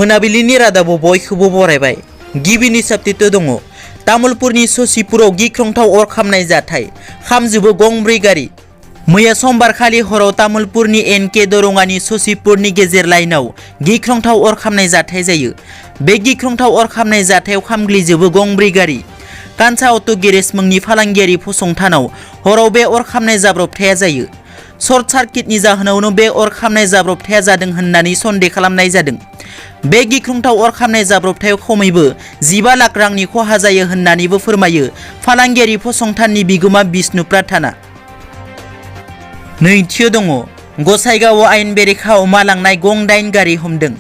मोनाबिलिनि रादाबाव बयखौबो बरायबाय। गिबिनि साबटिट दङ तामुलपुरनि ससिपुराव गिख्रंथाव अर खामनाय जाथाय, खामजोबो गंब्रै गारि। मैया समबारखालि हराव तामुलपुरनि एनके दरंगानि ससिपुरनि गेजेर लाइनाव गिख्रंथाव अर खामनाय जाथाय जायो। बे गिख्रंथाव अर खामनाय जाथायाव खामग्लिजोबो गंब्रै गारि। कान्सा अट' गेरेज मुंनि फालांगियारि फसंथानाव हराव बे अर खामनाय जाब्रबथाया जायो। सर्ट सार्किटनि जाहोनावनो बे अर खामनाय जाब्रबथाया जादों होननानै सन्देह खालामनाय जादों। बे गिख्रंथाव अर खामनाय जाब्रबथायाव खमैबो 15 लाख रांनि खहा जायो होननानैबो फोरमायो फालांगियारि फसंथाननि बिगोमा बिष्णु प्रार्थना। नैथियाव दङ गसाइगावआव आयेन बेरेखा अमा लांनाय गं 8 गारि हमदों।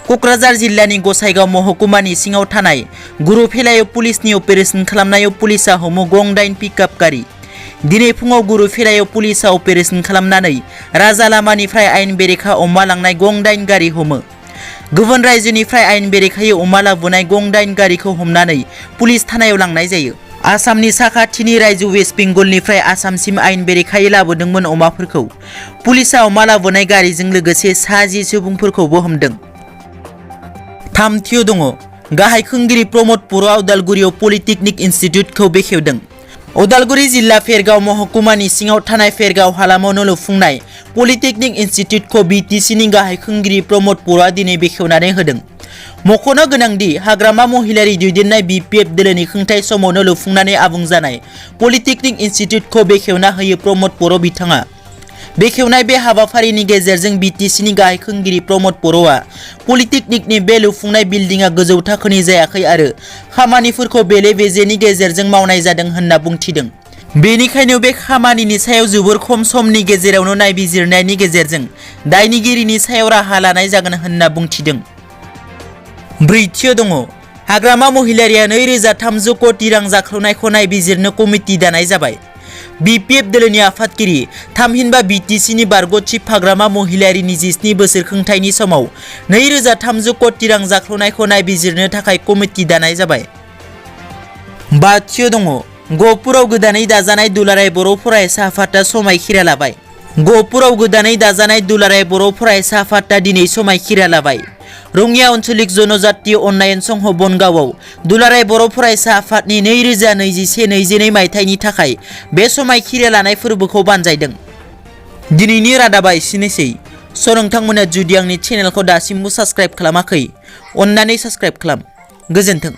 क'क्राझार जिल्लानि गसाइगाव महकुमानि सिङाव थानाय गुरुफेलायाव पुलिसनि अपारेशन खालामनायाव पुलिसा हमो गं 8 पिकआप गारि। दिनै फुङाव गुरुफेलायाव पुलिसा अपारेशन खालामनानै राजा लामानिफ्राय आयेन बेरेखा अमा लांनाय गं 8 गारि हमो। गुबुन रायजोनिफ्राय आयेन बेरेखायै अमा लाबोनाय गं 8 गारिखौ हमनानै पुलिस थानायाव लांनाय जायो। आसामनि साखाथिनि रायजो वेस्ट बेंगलनिफ्राय आसामसिम आयेन बेरेखायै लाबोदोंमोन अमाफोरखौ। पुलिसा अमा लाबोनाय गारिजों लोगोसे 10 सुबुंफोरखौबो हमदों। थामथियाव दङ गाहाय खुंगिरि प्रमद बर'आ उदालगुरियाव पलिटेकनिक इन्स्टिट्युटखौ बेखेवदों। उदालगुरि जिल्ला फेरगाव महकुमानि सिङाव थानाय फेरगाव हालामावनो लुफुंनाय पलिटेकनिक इन्स्टिट्युटखौ बिटिसिनि गाहाय खुंगिरि प्रमद बर'आ दिनै बेखेवनानै होदों। मख'नो गोनांदि हाग्रामा महिलारि दैदेननाय बिपिएफ दोलोनि खुंथाय समावनो लुफुंनानै आबुं जानाय पलिटेकनिक इन्स्टिट्युटखौ बेखेवना होयो प्रमद बर' बिथाङा। बेखेवनाय बे हाबाफारिनि गेजेरजों बिटिसिनि गाहाय खुंगिरि प्रमद बर'आ पलिटेकनिकनि बे लुफुंनाय बिल्डिंआ गोजौ थाखोनि जायाखै आरो खामानिफोरखौ बेले बेजेनि गेजेरजों मावनाय जादों होनना बुंथिदों। बेनिखायनो बे खामानिनि सायाव जोबोर खम समनि गेजेरावनो नायबिजिरनायनि गेजेरजों दायनिगिरिनि सायाव राहा लानाय जागोन होनना बुंथिदों। ब्रैथियाव दङ हाग्रामा महिलारिया 2300 कोटि रां जाख्ल'नायखौ नायबिजिरनो कमिटि दानाय जाबाय। बिपिएफ दोलोनि आफादगिरि थामहिनबा बिटिसिनि बारग' चिफ हाग्रामा महिलारिनि 17 बोसोर खुंथायनि समाव 2300 कोटि रां जाख्ल'नायखौ नायबिजिरनो थाखाय कमिटि दानाय जाबाय। बाथियाव दङ गहपुराव गोदानै दाजानाय दुलाराय बर' फरायसा आफादआ समायखिरा लाबाय। गहपुराव गोदानै दाजानाय दुलाराय बर' फरायसा आफादआ दिनै समायखिरा लाबाय। रङिया आन्चलिक जनजाति उन्नयन संघ बनगावआव दुलाराय बर' फरायसा आफादनि 2021-22 मायथाइनि थाखाय बे समायखिरा लानाय फोरबोखौ बानजायदों। दिनैनि रादाबा एसेनोसै। नोंथांमोना जुदि आंनि चेनेलखौ दासिमबो साबस्क्राइब खालामाखै, अन्नानै साबस्क्राइब खालाम। गोजोन्थों।